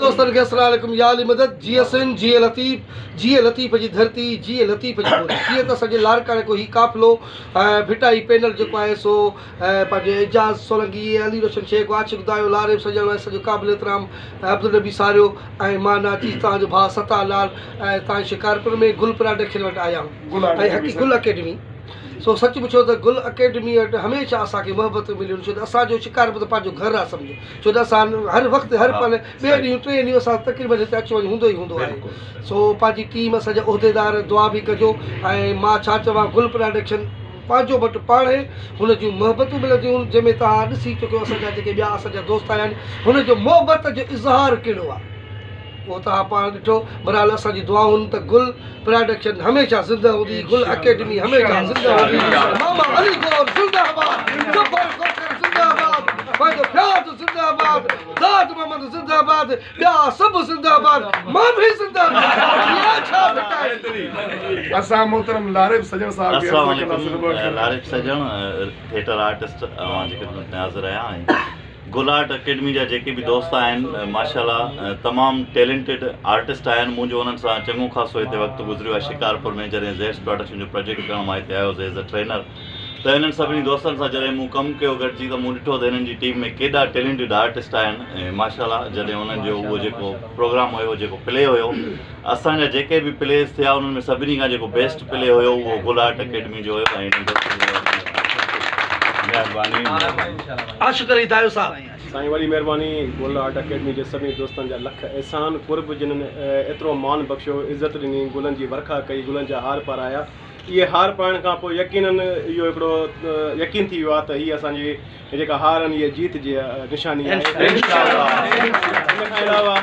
دوستن کي السلام عليڪم يا علي مدد جيئي سنڌ جيئي لطيف جيئي لطيف جي ڌرتي جيئي لطيف جي ٻولي جيئن ته اسان جي لاڙڪاڻي ڪو هي قافلو ڀٽائي پينل جيڪو آهي سو پنهنجي اعجاز سولنگي علي روشن شيخ عاشق دايو لاريب سڄڻ ۽ اسان جو قابل احترام عبدالنبي ساريو ۽ مان ناچيز توهان جو ڀاء ستار لال ۽ توهان شڪارپور ۾ گل پراڊڪشن وٽ آيا آهيون ۽ حقي گل اڪيڊمي سو سچ پڇو ته گل اڪيڊمي وٽ هميشه اسان کي محبتون مليون ڇو ته اسان جو شڪارپور ته پنهنجو گهر آهي سمجهو ڇو ته اسان هر وقت هر پل ٻئي ڏينهن ٽئين ڏينهن اسان تقريبن هتي اچ وڃ هوندو ئي هوندو آهي سو پنهنجي ٽيم اسان جا عهديدار دعا به ڪجو ۽ مان ڇا چوان گل پراڊڪشن پنهنجو مٽ پاڻهي هن جون محبتون ملنديون جنهن ۾ توهان ڏسي چڪيو اسان جا جيڪي ٻيا اسان جا دوست آيا آهن هن جو محبت جو اظهار ڪهڙو آهي اهو توهان پاڻ ڏٺو. بھرحال اسان جي دعائون ته گل پراڊڪشن هميشه زنده هوندي گل اڪيڊمي هميشه زنده هوندي ماما علي گوهر زنده آباد جبار کوکر زنده آباد پنهنجو فياض زنده آباد داد محمد زنده آباد ٻيا سڀ زنده آباد مان به زنده آباد يا ڇا ڀٽائي. اسان محترم لاريب سڄڻ صاحب کي السلام عرض ڪنداسين عليڪم ته ٻه اکر. لاريب سڄڻ ٿيٽر آرٽسٽ اوهان جي خدمت ۾ حاضر آهيان ۽ گل آرٽ اڪيڊمي جا جيڪي به دوست آهن ماشاءالله تمام ٽيلنٽيڊ آرٽسٽ آهن منهنجو انهن سان چڱو خاصو هتي وقت گذريو آهي شڪارپور ۾ جڏهن زيڊس پروڊڪشن جو پروجيڪٽ ڪرڻ مان هتي آيو هوس ايز اي ٽرينر ته انهن سڀني دوستن سان جڏهن مون ڪم ڪيو گڏجي ته مون ڏٺو ته هنن جي ٽيم ۾ ڪيڏا ٽيلنٽيڊ آرٽسٽ آهن ۽ ماشاءالله جڏهن انهن جو اهو جيڪو پروگرام هيو جيڪو پلي هيو اسان جا جيڪي به پليز ٿيا انهن ۾ سڀني کان جيڪو بيسٽ پلي هيو اهو گل آرٽ اڪيڊمي جو هيو ۽ انهن دوستن جو مهرباني. عاشق علي دايو صاحب. سائين وڏي مهرباني گل آرٽ اڪيڊمي جي سڀني دوستن جا لک احسان قرب جنھن ايترو مان بخشيو عزت ڏني گلن جي ورکا ڪئي گلن جا هار پارايا اهي هار پائڻ کان پوء يقينن اهو هڪڙو يقين ٿي ويو آهي ته هي اسان جي جيڪا هار آهن اهي جيت جي نشاني آهي ان کان علاوه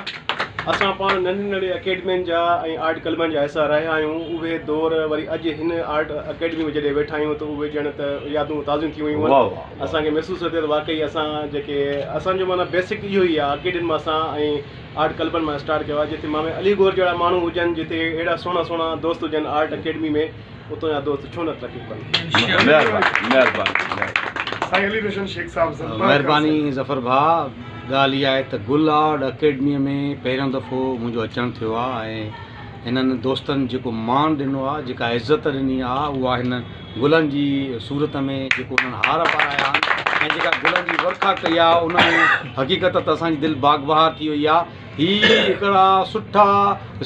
اسان پاڻ ننڍي ننڍي اڪيڊمين جا ۽ آرٽ ڪلبن جا حصا رهيا آهيون اهي دور وري اڄ هن آرٽ اڪيڊمي ۾ جڏهن ويٺا آهيون ته اهي ڄڻ ته يادون تازيون ٿي ويون آهن اسان کي محسوس ٿو ٿئي ته واقعي اسان جيڪي اسان جو معنيٰ بيسڪ اهو ئي آهي اڪيڊمين مان اسان ۽ آرٽ ڪلبن مان اسٽارٽ ڪيو آهي جتي مامي علي گوهر جهڙا ماڻهو هجن جتي اهڙا سهڻا سهڻا دوست هجن آرٽ اڪيڊمي ۾ اتان جا دوست ڇو نه ترقي ڪن. مهرباني مهرباني. سائين علي روشن شيخ صاحب سر. مهرباني ظفر ڀاء ڳالهه اها آهي ته گل آرٽ اڪيڊميء ۾ پهريون دفعو منهنجو اچڻ ٿيو آهي ۽ هنن دوستن جيڪو مان ڏنو آهي جيڪا عزت ڏني آهي اها هن گلن جي صورت ۾ جيڪو انهن هار پارايا آهن ۽ جيڪا گلن جي ورکا ڪئي آهي ان ۾ حقيقت ته اسان جي دل باغ بهار ٿي وئي آهي هي هڪڙا سٺا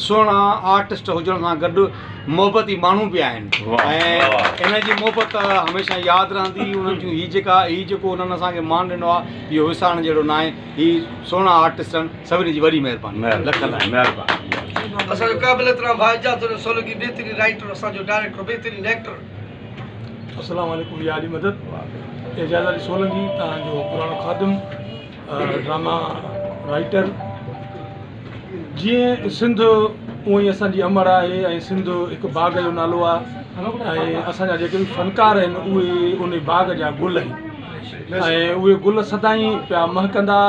سهڻا آرٽسٽ هجڻ سان گڏ محبتي ماڻهو به آهن ۽ انهن جي محبت هميشه ياد رهندي انهن جون هي جيڪا هي جيڪو انهن اسان کي مان ڏنو آهي اهو وسارڻ جهڙو ناهي هي سهڻا آرٽسٽ آهن سڀني جي وڏي مهرباني لک لائق. اسان جو قابل احترام ڀاء اعجاز الدين سولنگي بهترين رائيٽر اسان جو ڊائريڪٽر بهترين ايڪٽر. السلام عليڪم يا علي مدد اعجاز علي سولنگي توهان جو پراڻو خادم ڊراما رائيٽر جيئن سنڌ اونئن ئي اسان جي امڙ آهي ۽ سنڌ هڪ باغ جو نالو آهي ۽ اسان جا جيڪي به فنڪار آهن اهي ان باغ جا گل آهن ۽ اهي گل سدائين پيا مهڪندا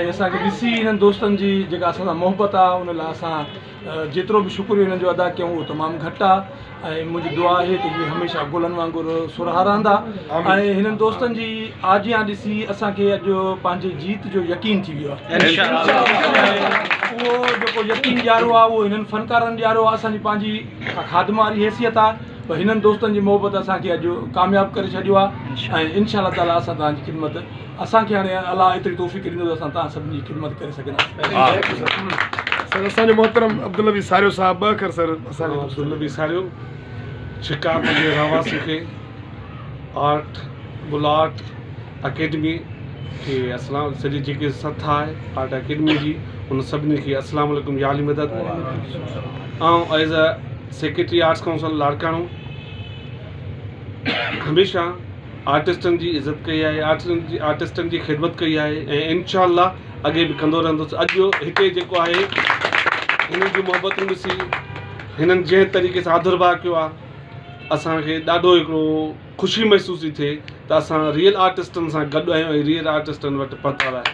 ۽ اسان کي ڏسي انهن دوستن جي جيڪا اسان سان محبت آهي ان لاء اسان جيترو به شڪريو انهن جو ادا ڪيون اهو تمام گهٽ آهي ۽ منهنجي دعا آهي ته اهي هميشه گلن وانگر سرها رهندا ۽ هنن دوستن جي آجيان ڏسي اسان کي اڄ پنهنجي جيت جو يقين ٿي ويو آهي اهو جيڪو يقين ڏياريو آهي اهو هنن فنڪارن ڏياريو آهي اسان جي پنهنجي خادم واري حيثيت آهي پر هنن دوستن جي محبت اسان کي اڄ ڪامياب ڪري ڇڏيو آهي ۽ انشاء الله تعالي اسان توهان جي خدمت اسان کي هاڻي الله ايتري توفيق ڏيندو ته اسان توهان سڀني جي خدمت ڪري سگهنداسين. سر اسان جو محترم عبدالنبي ساريو صاحب ٻه اکر سر اسان جي عبدالنبي ساريو شڪارپور جي رهواسين کي آرٽ گل آرٽ اڪيڊمي کي اسلام سڄي جيڪي سٿ آهي آرٽ اڪيڊمي جي ان سڀني کي اسلام عليڪم يا علي مدد آئون as a secretary arts council Larkana هميشه آرٽسٽن جي عزت ڪئي آهي آرٽسٽن جي آرٽسٽن جي خدمت ڪئي آهي ۽ انشاء الله اڳي به ڪندو رهندس اڄ هتي جيڪو آهي هنن جون محبتون ڏسي هنن جنهن طريقي سان آڌر ڀاء ڪيو آهي اسان کي ڏاڍو هڪڙو خوشي محسوس ٿي ٿئي ته اسان ريئل آرٽسٽن سان گڏ آهيون ۽ ريئل آرٽسٽن وٽ پهتل آهيون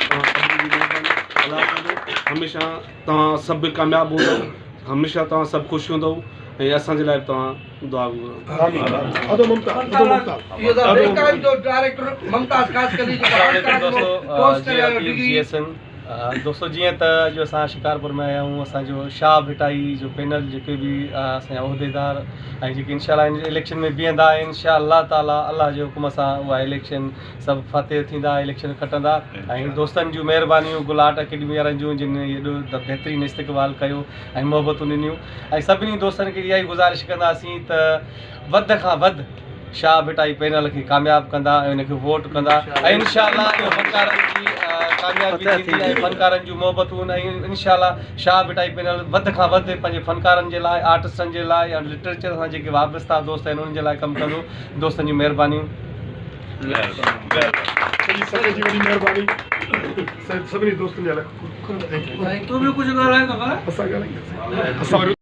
توهان سڀني جي مهرباني الله ڪندو هميشه توهان سڀ ڪامياب هوندؤ هميشه توهان سڀ خوش هوندؤ ۽ اسان جي لاء به توهان دعا گهرو. دوستو جيئن ته اڄ اسان شڪارپور ۾ آيا آهيون اسان جو شاهه ڀٽائي جو پينل جيڪي به اسان جا عهديدار ۽ جيڪي انشاء الله هن اليڪشن ۾ بيهندا انشاء الله تعالي الله جي حڪم سان اها اليڪشن سڀ فاتح ٿيندا اليڪشن کٽندا ۽ دوستن جون مهربانيون گل آرٽ اڪيڊمي وارن جون جن ايڏو بهترين استقبال ڪيو ۽ محبتون ڏنيون ۽ سڀني دوستن کي اها ئي گذارش ڪنداسين ته وڌ کان وڌ شاهه ڀٽائي پينل کي ڪامياب ڪندا ۽ ان کي ووٽ ڪندا ۽ انشاء الله اهو فنڪارن جي ڪاميابي ٿيندي ۽ فنڪارن جون محبتون ۽ انشاء الله شاهه ڀٽائي پينل وڌ کان وڌ پنهنجي فنڪارن جي لاء آرٽسٽن جي لاء ۽ لٽريچر سان جيڪي وابسته دوست آهن انهن جي لاء ڪم ڪندو دوستن جون مهربانيون. سڄي سنگت جي وڏي مهرباني سڀني دوستن جا لک قرب. تون به ڪجهه ڳالهاء ته اسان ڳالهائينداسين.